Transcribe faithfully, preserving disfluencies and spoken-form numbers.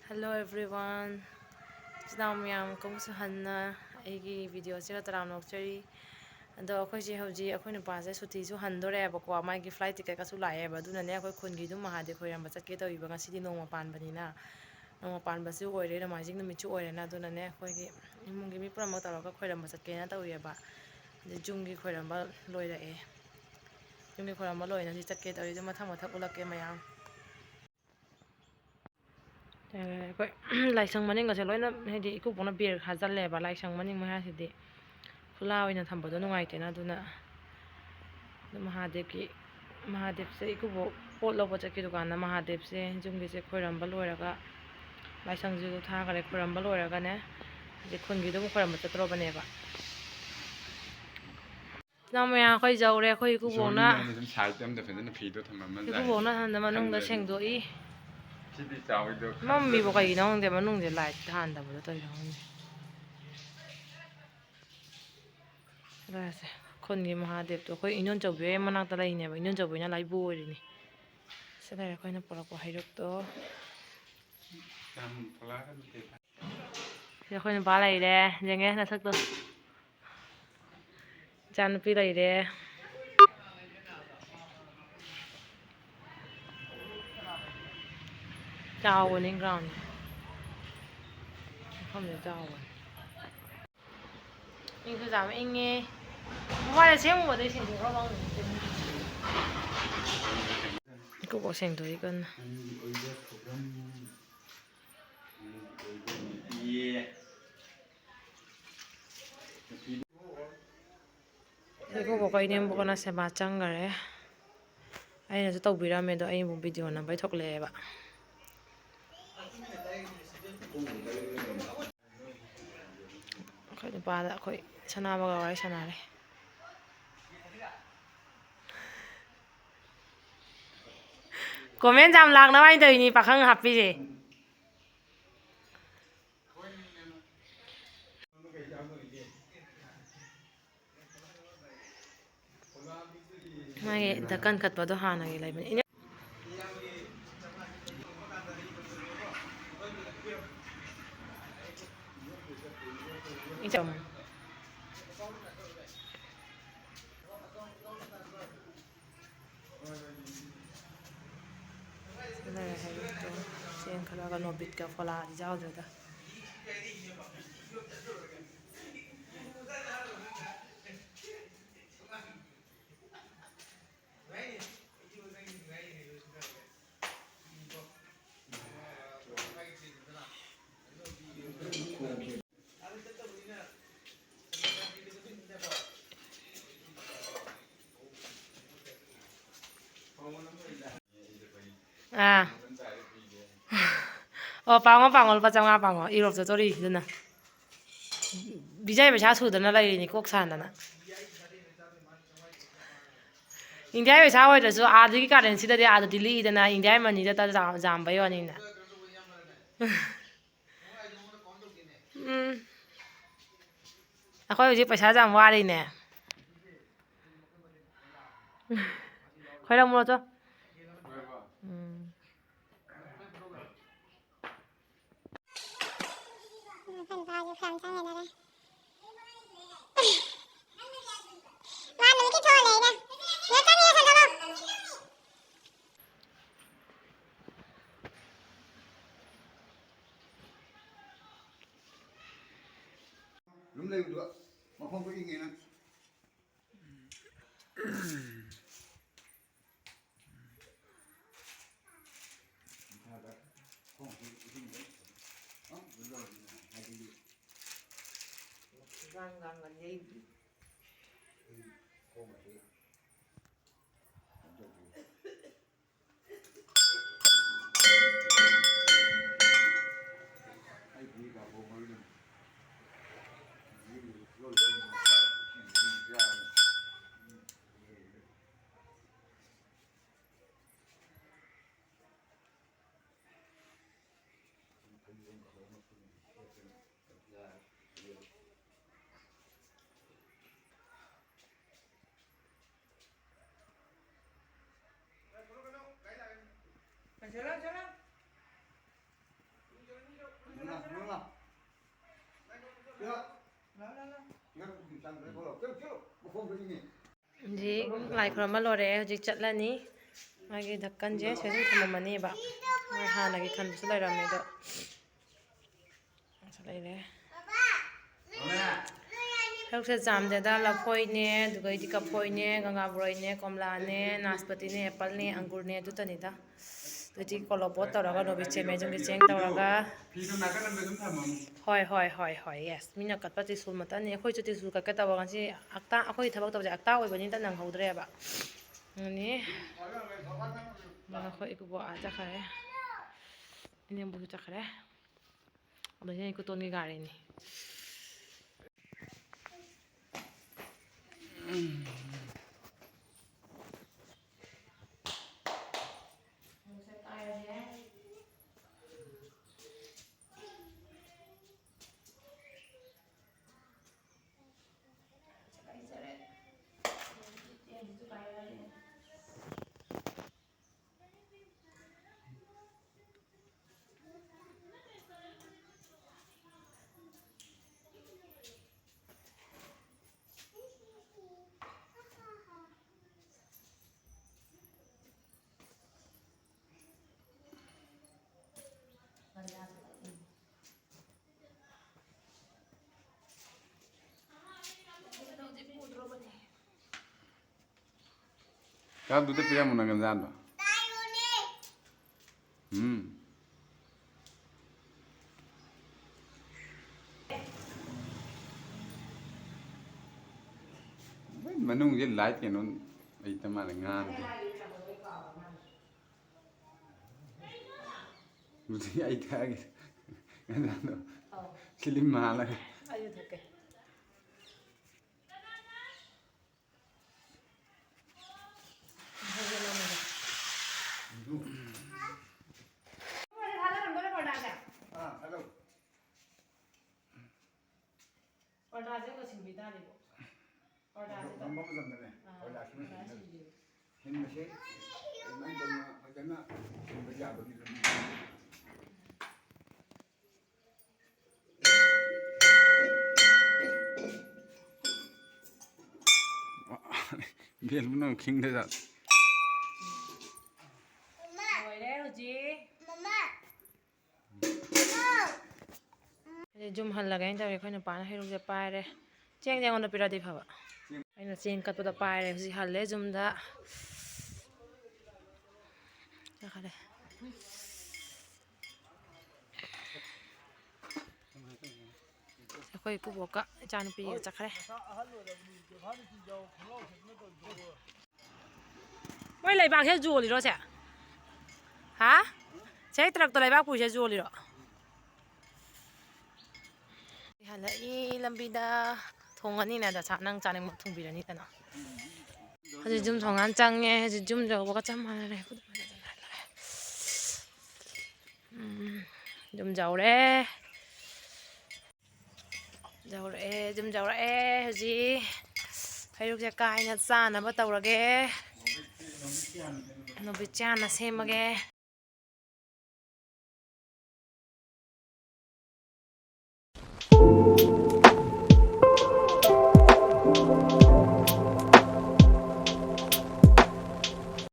Hello everyone, ꯏꯆꯤꯟ ꯏꯅꯥꯎ ꯃꯌꯥꯝ ꯑꯃꯨꯛꯁꯨ ꯍꯟꯅ ꯑꯩꯒꯤ video ꯑꯁꯤꯗ ꯇꯔꯥꯝꯅ ꯑꯣꯛꯆꯔꯤ꯫ ꯑꯗꯣ ꯑꯩꯈꯣꯏꯁꯦ ꯍꯧꯖꯤꯛ ꯑꯩꯈꯣꯏ ꯅꯨꯄꯥꯁꯦ ꯁꯨꯇꯤꯁꯨ ꯍꯟꯗꯣꯔꯦꯕꯀꯣ, ꯃꯥꯒꯤ flight ticket ꯀꯁꯨ ꯂꯥꯛꯑꯦꯕ꯫ ꯑꯗꯨꯅꯅꯦ ꯑꯩꯈꯣꯏ ꯈꯨꯟꯒꯤ ꯑꯗꯨꯝ ꯃꯍꯥꯗꯦꯕ ꯈꯣꯏꯔꯝꯕ ꯆꯠꯀꯦ ꯇꯧꯔꯤꯕ꯫ ꯉꯁꯤꯗꯤ ꯅꯣꯡꯃ ꯄꯥꯟꯕꯅꯤꯅ, ꯅꯣꯡꯃ ꯄꯥꯟꯕꯁꯨ ꯑꯣꯏꯔꯦ, ꯅꯣꯡꯃꯥꯏꯖꯤꯡ ꯅꯨꯃꯤꯠꯁꯨ ꯑꯣꯏꯔꯦꯅ, ꯑꯗꯨꯅꯅꯦ ꯑꯩꯈꯣꯏꯒꯤ ꯏꯃꯨꯡꯒꯤ ꯃꯤ ꯄꯨꯝꯅꯃꯛ ꯇꯧꯔꯒ ꯈꯣꯏꯔꯝꯕ ꯆꯠꯀꯦꯅ ꯇꯧꯔꯤꯑꯕ꯫ ꯑꯗꯩ ꯌꯨꯝꯒꯤ ꯈꯣꯏꯔꯝꯕ ꯂꯣꯏꯔꯛꯑꯦ, ꯌꯨꯝꯒꯤ ꯈꯣꯏꯔꯝꯕ ꯂꯣꯏꯔꯦ, ꯍꯧꯖꯤꯛ ꯆꯠꯀꯦ ꯇꯧꯔꯤ꯫ ꯑꯗꯨ ꯃꯊꯪ ꯃꯊꯪ ꯎꯠꯂꯛꯀꯦ ꯃꯌꯥꯝ꯫ ꯑꯩꯈꯣꯏ ꯂꯥꯏꯁꯪ ꯃꯅꯤꯡꯒꯁꯦ ꯂꯣꯏꯅ, ꯍꯥꯏꯗꯤ ꯏꯀꯨꯕꯣꯛꯅ ꯕꯦꯔ ꯈꯥꯖꯤꯜꯂꯦꯕ꯫ ꯂꯥꯏꯁꯪ ꯃꯅꯤꯡ ꯃꯌꯥꯁꯤꯗꯤ ꯈꯨꯂꯥ ꯑꯣꯏꯅ ꯊꯝꯕꯗꯣ ꯅꯨꯡꯉꯥꯏꯇꯦꯅ, ꯑꯗꯨꯅ ꯑꯗꯨ ꯃꯍꯥꯗꯦꯕꯀꯤ, ꯃꯍꯥꯗꯦꯕꯁꯦ ꯏꯀꯨꯕꯣꯛ ꯄꯣꯠ ꯂꯧꯕ ꯆꯠꯈꯤꯗꯨꯀꯥꯟꯗ ꯃꯍꯥꯗꯦꯕꯁꯦ ꯌꯨꯝꯒꯤꯁꯦ ꯈꯣꯏꯔꯝꯕ ꯂꯣꯏꯔꯒ, ꯂꯥꯏꯁꯪꯁꯤꯁꯨ ꯊꯥꯈꯔꯦ, ꯈꯣꯏꯔꯝꯕ ꯂꯣꯏꯔꯒꯅꯦ ꯍꯧꯖꯤꯛ ꯈꯨꯟꯒꯤꯗꯨ ꯑꯃꯨꯛ ꯈꯣꯏꯔꯝꯕ ꯆꯠꯇ꯭ꯔꯣꯕꯅꯦꯕ꯫ ꯏꯅꯥꯎ ꯃꯌꯥꯝ ꯑꯩꯈꯣꯏ ꯌꯧꯔꯦ꯫ ꯑꯩꯈꯣꯏ ꯏꯀꯨꯕꯣꯛꯅ, ꯁꯣꯝꯒꯤꯅ ꯑꯗꯨꯝ side ꯑꯝꯗ ꯐꯖꯅ ꯐꯤꯗꯣ ꯊꯝꯃꯝꯃ ꯏꯀꯨꯕꯣꯛꯅ ꯍꯟꯗ ꯃꯅꯨꯡꯗ ꯈꯪꯗ꯭ꯔꯦ꯫ ꯁꯦꯡꯗꯣꯛꯏ꯫ ꯁꯤꯗꯤ ꯆꯥꯎꯋꯤꯗꯣ ꯃꯝꯃꯤꯕ ꯈꯪꯗ꯭ꯔꯦ꯫ ꯀꯩꯒꯤꯅꯣ ꯈꯪꯗꯦ, ꯃꯅꯨꯡꯁꯦ light ꯊꯥꯟꯗꯕꯗꯣ ꯇꯧꯔꯤꯅꯣ ꯈꯪꯗꯦ꯫ ꯑꯗꯨꯒꯁꯦ ꯈꯨꯟꯒꯤ ꯃꯍꯥꯗꯦꯕꯇꯣ ꯑꯩꯈꯣꯏ ꯏꯟꯗꯣꯟꯆꯧꯕꯤ ꯍꯣꯏ ꯃꯅꯥꯛꯇ ꯂꯩꯅꯦꯕ꯫ ꯏꯟꯗꯣꯟꯆꯧꯕꯤ ꯍꯣꯏꯅ ꯂꯥꯏꯕꯨ ꯑꯣꯏꯔꯤꯅꯤ꯫ ꯁꯤ ꯂꯩꯔꯦ ꯑꯩꯈꯣꯏꯅ ꯄꯨꯔꯛꯄ ꯍꯩꯔꯨꯛꯇꯣ꯫ ꯁꯤ ꯑꯩꯈꯣꯏ ꯅꯨꯄꯥ ꯂꯩꯔꯦ, ꯌꯦꯡꯉꯦ ꯅꯁꯛꯇꯣ꯫ ꯏꯆꯥꯅꯨꯄꯤ ꯂꯩꯔꯦ꯫ ꯆꯥꯎꯕꯅꯤ ground꯫ ꯃꯐꯝꯁꯦ ꯆꯥꯎꯕꯅꯤ꯫ ꯏꯪꯁꯨ ꯌꯥꯝ ꯏꯪꯉꯦ꯫ ꯃꯣꯕꯥꯏꯜ ꯑꯁꯦꯡꯕꯗꯩ ꯁꯦꯡꯗꯣꯛꯈ꯭ꯔꯕ ꯈꯪꯗꯦ꯫ ꯀꯣꯛ ꯁꯦꯡꯗꯣꯛꯏ ꯀꯟꯅ꯫ ꯏꯀꯨꯕꯣꯛꯀ ꯏꯅꯦꯝꯕꯣꯛꯀꯅ ꯁꯦꯕꯥ ꯆꯪꯈꯔꯦ꯫ ꯑꯩꯅꯁꯨ ꯇꯧꯕꯤꯔꯝꯃꯦ, ꯑꯗꯣ ꯑꯩꯕꯨ video ꯅꯝꯕꯩ ꯊꯣꯛꯂꯛꯑꯦꯕ꯫ ꯑꯩꯈꯣꯏ ꯅꯨꯄꯥꯗ ꯑꯩꯈꯣꯏ ꯁꯅꯥꯕꯒ ꯋꯥꯔꯤ ꯁꯥꯟꯅꯔꯦ꯫ Comment ꯌꯥꯝ ꯂꯥꯛꯅꯕ ꯍꯥꯏꯅ ꯇꯧꯔꯤꯅꯤ ꯄꯥꯈꯪ ꯍꯥꯞꯄꯤꯁꯦ꯫ ꯃꯥꯒꯤ ꯙꯀꯟ ꯀꯠꯄꯗꯣ ꯍꯥꯟꯅꯒꯤ ꯂꯩꯕꯅꯤ꯫ ꯏꯅꯦ-, ꯆꯝ꯫ ꯂꯩꯔꯦ ꯍꯥꯏꯌꯦ꯫ ꯆꯦꯡ ꯈꯔꯒ ꯅꯣꯕꯤꯠꯀ ꯐꯣꯂꯥꯗꯤ ꯌꯥꯎꯗ꯭ꯔꯦꯗ꯫ ꯑꯥ꯫ ꯑꯣ, ꯄꯥꯡꯉꯣ, ꯄꯥꯡꯉꯣ, ꯂꯨꯄꯥ ꯆꯥꯝꯃꯉꯥ ꯄꯥꯡꯉꯣ, ꯏꯔꯣꯞ ꯆꯠꯇꯣꯔꯤ ꯑꯗꯨꯅ꯫ ꯕꯤꯖꯥꯏ ꯄꯩꯁꯥ ꯁꯨꯗꯅ ꯂꯩꯔꯤꯅꯤ, ꯀꯣꯛ ꯁꯥꯟꯗꯅ꯫ ꯏꯟꯗꯤꯌꯥ ꯄꯩꯁꯥ ꯑꯣꯏꯗ꯭ꯔꯁꯨ ꯑꯥꯗꯒꯤ ꯀꯥꯔꯦꯟꯁꯤꯗꯗꯤ ꯑꯥꯗꯗꯤ ꯂꯤꯛꯏꯗꯅ, ꯏꯟꯗꯤꯌꯥ ꯃꯅꯤꯗ ꯇ-, ꯌꯥꯝꯕꯩ ꯋꯥꯅꯤꯅ꯫ ꯎꯝ꯫ ꯑꯩꯈꯣꯏ ꯍꯧꯖꯤꯛ ꯄꯩꯁꯥꯁꯦ ꯌꯥꯝ ꯋꯥꯔꯤꯅꯦ꯫ ꯈꯣꯏꯔꯝꯃꯨꯔꯣ ꯆꯣ꯫ ꯎꯝ꯫ ꯃꯥ ꯅꯨꯃꯤꯠꯀꯤ ꯊꯣꯛꯑ ꯂꯩꯔꯦ꯫ ꯅꯦ ꯆꯪꯉꯦ ꯁꯟꯗꯣꯛꯑꯣ꯫ ꯑꯗꯨꯝ ꯂꯩꯕꯗꯣ ꯃꯈꯣꯡꯗꯣ ꯏꯪꯉꯦꯅ꯫ ꯏꯟꯖꯥꯡ ꯅꯨꯡꯖꯥꯡꯒ ꯌꯩꯗ꯭ꯔꯤ꯫ ꯍꯧꯖꯤꯛ ꯂꯥꯏ ꯈꯨꯔꯨꯝꯕ ꯂꯣꯏꯔꯦ, ꯍꯧꯖꯤꯛ ꯆꯠꯂꯅꯤ꯫ ꯃꯥꯒꯤ ꯙꯛꯀꯟꯁꯦ ꯁꯤꯗ ꯁꯨꯝ ꯊꯝꯃꯝꯃꯅꯦꯕ, ꯃꯣꯏ ꯍꯥꯟꯅꯒꯤ ꯈꯟꯕꯁꯨ ꯂꯩꯔꯝꯃꯦ ꯑꯗꯣ꯫ ꯁꯤ ꯂꯩꯔꯦ꯫ ꯁꯔꯨꯛꯁꯦ ꯆꯥꯝꯗꯦꯗ, ꯂꯐꯣꯏꯅꯦ, ꯑꯗꯨꯒꯩꯗꯤ ꯀꯐꯣꯏꯅꯦ, ꯒꯪꯒꯥꯕꯣꯔꯣꯏꯅꯦ, ꯀꯣꯝꯂꯥꯅꯦ, ꯅꯥꯁꯄꯇꯤꯅꯦ, ꯑꯦꯄꯜꯅꯦ, ꯑꯪꯒꯨꯔꯅꯦ, ꯑꯗꯨꯇꯅꯤꯗ꯫ ꯑꯗꯨꯗꯤ ꯀꯣꯂꯣꯕꯣꯠ ꯇꯧꯔꯒ ꯅꯣꯕꯤꯠꯁꯦ ꯃꯦꯖꯨꯝꯒꯤ ꯆꯦꯡ ꯇꯧꯔꯒ꯫ ꯐꯤꯗꯣ ꯅꯥꯀꯟ ꯑꯃꯗ ꯑꯗꯨꯝ ꯊꯝꯃꯝꯃꯨ꯫ ꯍꯣꯏ, ꯍꯣꯏ, ꯍꯣꯏ, ꯍꯣꯏ, ꯌꯦꯁ꯫ ꯃꯤꯅ ꯀꯠꯄ ꯇ꯭ꯔꯤꯁꯨꯜ ꯃꯇꯟꯅꯤ, ꯑꯩꯈꯣꯏꯁꯨ ꯇ꯭ꯔꯤꯁꯨꯜ ꯀꯠꯀꯦ ꯇꯧꯕ ꯉꯁꯤ꯫ ꯑꯛꯇꯥ, ꯑꯩꯈꯣꯏ ꯊꯕꯛ ꯇꯧꯕꯁꯦ ꯑꯛꯇꯥ ꯑꯣꯏꯕꯅꯤꯅ ꯅꯪꯍꯧꯗ꯭ꯔꯦꯕ꯫ ꯑꯗꯨꯅꯤ꯫ ꯑꯩꯈꯣꯏ ꯏꯀꯨꯕꯣꯛ ꯑꯥ ꯆꯠꯈ꯭ꯔꯦ꯫ ꯏꯅꯦꯝꯕꯣꯛꯁꯨ ꯆꯠꯈ꯭ꯔꯦ꯫ ꯑꯗꯒꯤ ꯏꯀꯨꯇꯣꯟꯒꯤ ꯒꯥꯔꯤꯅꯤ꯫ ꯆꯥꯛꯇꯨꯗ ꯄꯤꯔꯝꯃꯨ ꯅꯪ ꯒꯟꯖꯥꯗꯣ꯫ ꯎꯝ꯫ ꯃꯅꯨꯡꯁꯦ ꯂꯥꯏꯠ ꯀꯩꯅꯣ ꯂꯩꯇ ꯃꯥꯜꯂꯦ ꯉꯥꯟꯗꯦ꯫ ꯑꯗꯨꯗꯤ ꯑꯩ ꯊꯛꯑꯒꯦ꯫ ꯒꯟꯖꯥꯗꯣ꯫ ꯑꯧ꯫ ꯁꯤꯂꯤꯝ ꯃꯥꯜꯂꯒ꯫ ꯑꯩꯁꯨ ꯊꯛꯀꯦ꯫ ꯑꯥ, ꯍꯜꯂꯣ꯫ ꯄꯔꯗꯥꯁꯦ ꯑꯃꯨꯛꯀ ꯁꯤꯟꯕꯤ ꯇꯥꯔꯦꯀꯣ꯫ ꯄꯔꯗꯥꯁꯦ ꯅꯝꯕ ꯃꯇꯝꯗꯅꯦ, ꯑꯥ, ꯄꯔꯗꯥ ꯁꯤꯟꯕ ꯄꯔꯗꯥ ꯁꯤꯟꯕꯤ꯫ ꯁꯤꯟꯕꯁꯦ ꯑꯗꯨꯃꯥꯏꯅ ꯇꯧꯅ ꯐꯖꯅ ꯁꯤꯟꯕ ꯌꯥꯕꯒꯤ ꯂꯝꯕꯤ꯫ ꯕꯦꯜꯕꯨ ꯅꯪ ꯈꯤꯡꯗꯦꯗ꯫ ꯂꯣꯏꯔꯦ ꯍꯧꯖꯤꯛ꯫ ꯍꯧꯖꯤꯛ ꯌꯨꯝ ꯍꯜꯂꯒꯦ ꯍꯥꯏꯅ ꯇꯧꯔꯤ꯫ ꯑꯩꯈꯣꯏ ꯅꯨꯄꯥꯅ ꯍꯩꯔꯨꯛꯁꯦ ꯄꯥꯏꯔꯦ꯫ ꯆꯦꯡꯁꯦ ꯑꯩꯉꯣꯟꯗ ꯄꯤꯔꯛꯑꯗꯤ ꯐꯕ꯫ ꯑꯩꯅ ꯆꯦꯡ ꯀꯠꯄꯗ ꯄꯥꯏꯔꯦ꯫ ꯍꯧꯖꯤꯛ ꯍꯜꯂꯦ ꯌꯨꯝꯗ꯫ ꯆꯠꯈ꯭ꯔꯦ꯫ ꯑꯩꯈꯣꯏ ꯏꯀꯨꯕꯣꯛꯀ ꯏꯆꯥꯅꯨꯄꯤꯒ ꯆꯠꯈ꯭ꯔꯦ꯫ ꯃꯣꯏ ꯂꯩꯕꯥꯛꯁꯦ ꯌꯣꯜꯂꯤꯔꯣ ꯁꯦ? ꯍꯥ? ꯁꯦ ꯇ꯭ꯔꯛꯇ ꯂꯩꯕꯥꯛ ꯄꯨꯔꯤꯁꯦ ꯌꯣꯜꯂꯤꯔꯣ? ꯍꯜꯂꯛꯏ ꯂꯝꯕꯤꯗ꯫ ꯊꯣꯡꯉꯅꯤꯅ ꯗꯁꯥ ꯅꯪ ꯆꯥꯅꯤꯡꯕ ꯊꯣꯡꯕꯤꯔꯅꯤꯗꯅ꯫ ꯍꯧꯖꯤꯛ ꯌꯨꯝ ꯊꯣꯡꯒꯥꯟ ꯆꯪꯉꯦ꯫ ꯍꯧꯖꯤꯛ ꯌꯨꯝ ꯌꯧꯕꯒ ꯆꯞ ꯃꯥꯟꯅꯔꯦ꯫ ꯎꯝ, ꯌꯨꯝ ꯌꯧꯔꯦ꯫ ꯌꯧꯔꯛꯑꯦ, ꯌꯨꯝ ꯌꯧꯔꯛꯑꯦ꯫ ꯍꯧꯖꯤꯛ ꯍꯩꯔꯨꯛꯁꯦ ꯀꯥꯏꯅ ꯆꯥꯅꯕ ꯇꯧꯔꯒꯦ꯫ ꯅꯨꯕꯤꯠꯁꯦ ꯍꯥꯟꯅ ꯁꯦꯝꯃꯒꯦ꯫